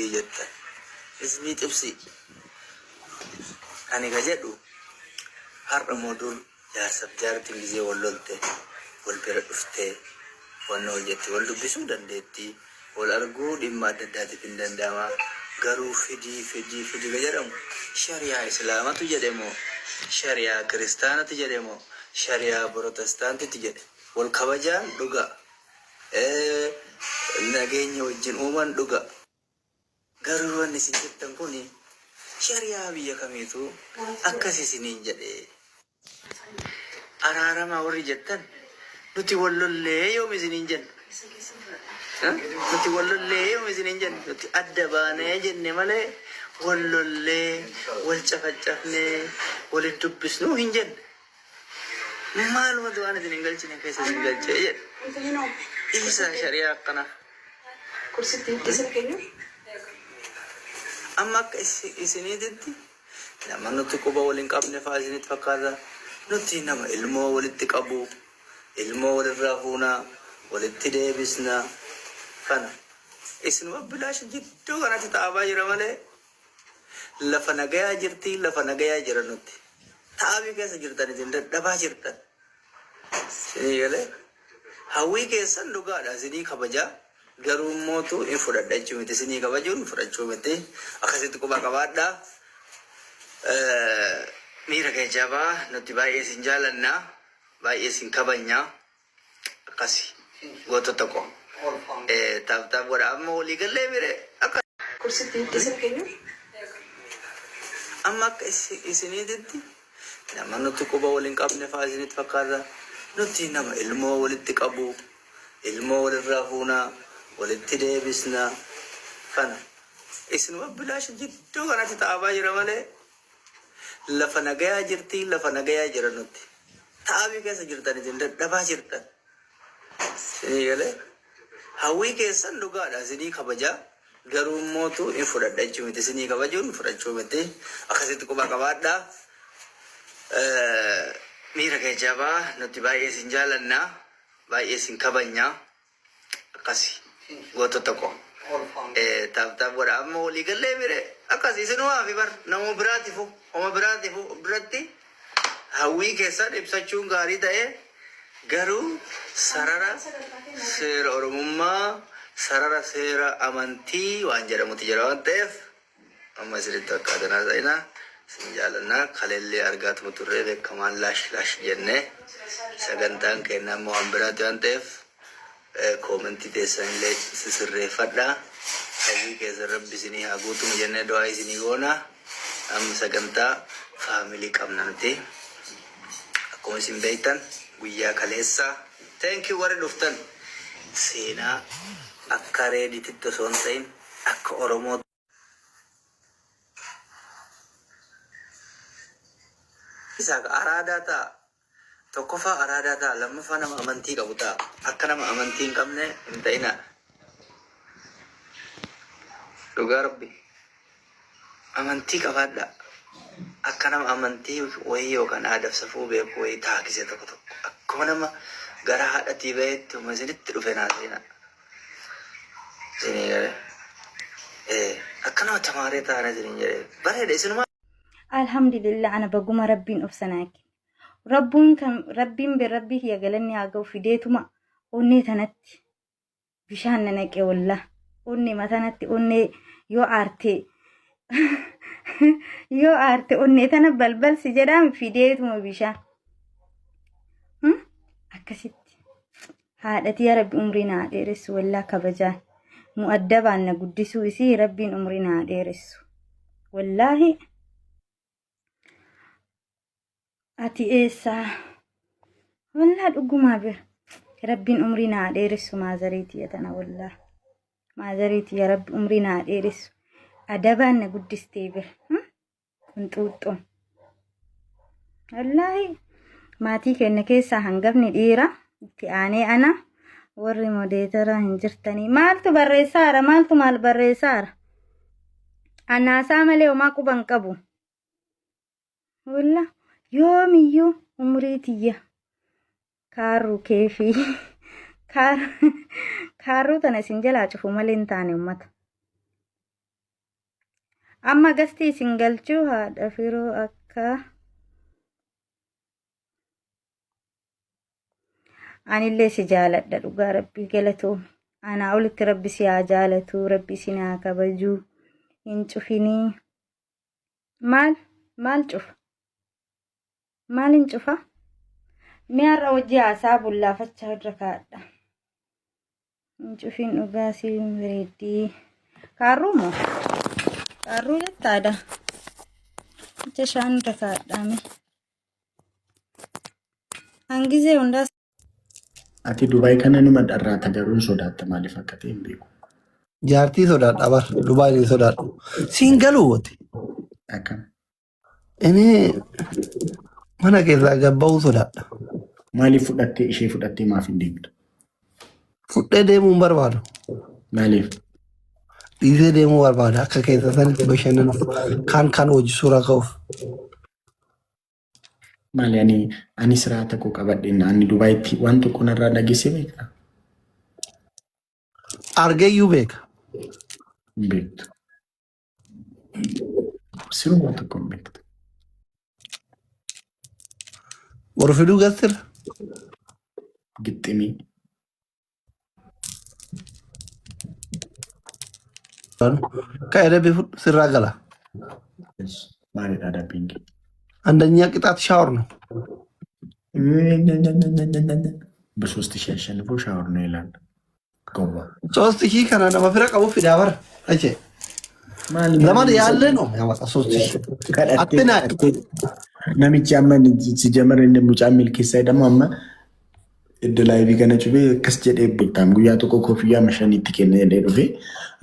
Xibsii jettan. Hizbii xibsii. Ani ka jedhu har'a moo dur jaarsaf jaartiin gizee wal lolte wal bira dhuftee wanna wal jetti wal dubbisuu dandeetti wal arguu dhimma adda addaatiif hin danda'ama garuu fidii fidii fidii ka jedhamu shariyaa islaamatu jedhe moo shariyaa kiristaanatu jedhe moo shariyaa protestaantitu jedhe wal kabajaan dhuga nageenya wajjin uuman dhuga. Garuu wanni isin jettan kun shari'aa biyya kamiitu akkas isiniin jedhe? Araaramaa warri jettan nuti wal lollee yoom isiniin jenne? Nuti wal lollee yoom isiniin jenne? Nuti adda baanee jenne malee wal lollee wal cafacafnee wal hin dubbisnuu hin jenne. Maalumatu waan isin hin galchine keessa isin galchee jedhe. Dhiisaa shari'aa akkanaa. Amma akka isiniititti nama nuti quba wal hin qabne fa'aa isinitti fakkaata. Nuti nama ilmoo walitti qabu, ilmoo walirraa fuunaa, walitti deebisna. Kana isinuma bilaash jidduu kanatti ta'abaa jira malee lafa nagayaa jirti, lafa nagayaa jira nuti. Ta'abii keessa jirtan isin dadhabaa jirtan. Isinii galee? Hawwii keessan dhugaadha isinii kabajaa garuu immootu hin fudhadha jechuu miti isinii kabajuun fudhachuu miti akkasitti quba qabaadha. Miira kee jabaa nuti baay'ee isin jaalanna baay'ee isin kabajna akkasi gootota koo taap taap godha amma walii gallee mire akka amma akka isiniititti Nama nuti quba wal hin qabne fa'aa isinitti fakkaata. Nuti nama ilmoo walitti qabu, ilmoo walirraa fuuna, walitti deebisna. Kana isinuma bilaash jidduu kanatti ta'abaa jira malee lafa nagayaa jirti, lafa nagayaa jira nuti. Ta'abii keessa jirtan isin dadhabaa jirtan. Isinii galee? Hawwii keessan dhugaadha isinii kabajaa garuu immootu hin fudhadha jechuu miti isinii kabajuun fudhachuu miti akkasitti quba qabaadha. Miira kee jabaa nuti baay'ee isin jaalanna baay'ee isin kabajna akkasi gootota koo. Taap taap godha amma walii gallee mire akkasi isinumaa fi bar nama biraatifu homa biraatifu of duratti Hawwii keessan ibsachuun gaarii ta'ee garuu sarara seera Oromummaa, sarara seera amantii waan jedhamutu jira waan ta'eef amma isinitti fakkaate hin haasa'inaa. Isin jaalanna. Kaleellee argaatuma turree beekamaan laash laash jennee sagantaan keenya amma waan biraati waan ta'eef Koomentii teessanillee sisirreeffadhaa. Hawwii keessan rabbi isinii haa guutumu jennee du'aa isinii goona. Amma sagantaa faamilii qabna nuti. Akkuma isin beektan guyyaa kaleessaa thank you warri dhuftan seenaa akka reedititti osoo hin ta'in akka Oromoo Isaa araadaa ta'a. Tokkoffaa araadaa ta'a. Lammaffaa nama amantii qabu ta'a. Akka nama amantii hin qabne hin ta'inaa. Dhugaa Rabbi. Amantii qabaadhaa. Akka nama amantii wayii yookaan aadaaf safuu beeku wayii ta'a gisee tokko tokko. Akkuma nama gara haadhatii baheetti homa isinitti dhufe naa seenaa. Isinii galee. Ee akka nama tamaaree taana isiniin jedhee. Bareeda isinumaa. Alhamdulillah ana baguma rabbiin obsa naa kenne. Rabbuun kan rabbiin bir rabbii kiyya galanni haa ga'u fideetuma onnee tanatti bishaan na naqe wallah onnee matanatti onnee yoo aarte yoo aarte onnee tana balbalsi jedhaan fideetuma bishaan. Hmm? Akkasitti. Haadha tiya rabbi umrii naa dheeressu wallaa kabajaan mu'addabaan na guddisuu isii rabbiin umrii naa dheeressu wallaahi ati eessaa wallaa dhugumaa bira rabbiin umrii naa dheeressu maazarii tiya tana wallaa maazarii tiya rabbi umrii naa dheeressu adabaan na guddistee bira hmm? Qunxuuxxoon. Wallaahi maatii keenya keessaa hangafni dhiira itti aanee ana warri modeetara hin jirtanii maaltu barreessaara maaltu maal barreessaara anaasaa malee homaa quba hin qabu. Walla yoomiyyuu umrii tiyya kaarruu keefii kaarruu tana isin jalaa cufu malee hin taane ummata. Amma gastii isin galchuu haadha firoo akka anillee si jaaladha dhugaa rabbii galatoomi. Anaa olitti rabbi si haa jaalatu, rabbi isin haa kabaju. Hin cufinii. Maal maal cufa? Maal hin cufa? Mee har'a hojii haasaa bullaafachaa irra kaa'adha. Hin cufin dhugaa si bareeddii. Kaarruu moo? Kaarruu jettaadha. Ija shaan irra kaa'adha mee. Hangizee hundaa Ati Dubaay kana numa dharraata garuu hin sodaatta maaliif akka ta'e hin beeku. Jaartii sodaadha bar Dubaay hin sodaadhu. Siin galuu wati. Akkam. Inni mana keessaa gad ba'uu sodaadha. Maaliif fudhattee ishee fudhattee maaf hin deemtu? Fudhee deemuu hin barbaadu. Maaliif? Dhiisee deemuu barbaada. Akka keessa sanitti bashannanuuf kaan kaan hojii suuraa ka'uuf. Maali ani siraata koo qabadhe ani Dubaayitti waan tokko narraa dhageessee beektaa? Argeeyyuu beeka. Hin beektu. Siruma tokko hin beektu. Boru fiduu gassira. Gixximii. Ka'e rabbi fudhu sirraa gala. Maalidha adabbiin kee? አንደኛ ቅጣት ሻወር ነው። በሶስት ሺህ አሸንፎ ሻወር ነው ይላል። ጎባ 3000 kana nama fira qabu fidaa bara. Ache. Zaman ያለ ነው ያመጣ 3000 አትናቅ። Namichi amma si jamar inni mucaan milkeessaa jedhamu amma iddoo live kana cufee akkas jedhee beektaam guyyaa tokko koffiyyaa mashaniitti kenna jedhee dhufee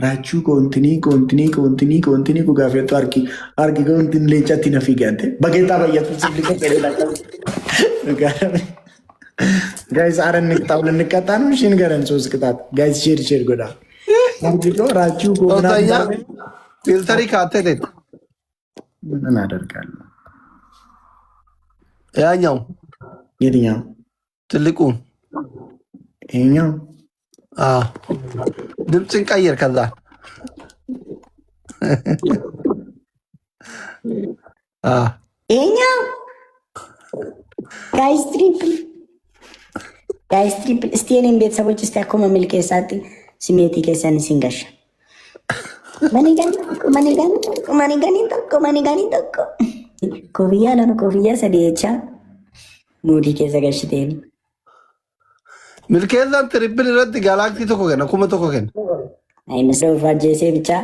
raachuu koontinii koontinii koontinii koontinii ku gaafeettu harki harki koontiin leencatti na fiigante bageetaa bayyatu sibli jedhee lakkabee. Guys አረ እንቅጣው ልንቀጣ ነው። እሺ ንገረን። ሶስት ቅጣት guys share share godhaa harki koo raachuu koo ሶስተኛ ምናምን filter ካቴ ምን አደርጋለሁ? ያኛው የትኛው? ትልቁን ይሄኛው አዎ ድምፅን ቀይር። ከዛ አዎ ይሄኛው guys triple guys triple እስቲ የኔን ቤተሰቦች እስቲ akkuma milkeessaatti simeetii keessan isin gasha. Maniganii tokko maniganii tokko maniganii tokko maniganii tokko. Koofiyyaa lama koofiyyaa sadii jechaa muudii keessa gashiteen. Milkeessaan triple irratti galaxy tokko kenna 1000 kenna. Ay misra uffaajjeesee bichaa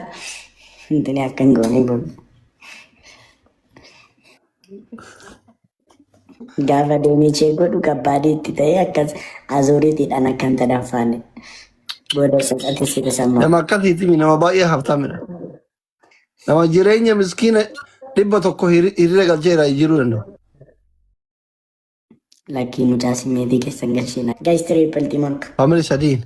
intini akka hin goone godhu. Gaafa deemee ishee godhu kabbaadii itti ta'ee akkas azuuriitiidhaan akka hin tadanfaanne. Booda soqate si tasammaa. Nama akkasiiti nama baay'ee habtaamidha. Nama jireenya miskiina 100 hiriira galcheera jiruu danda'u. Lakkii mucaa simeetii keessa hin galchina. Guys triple teamwork. Family sadiin.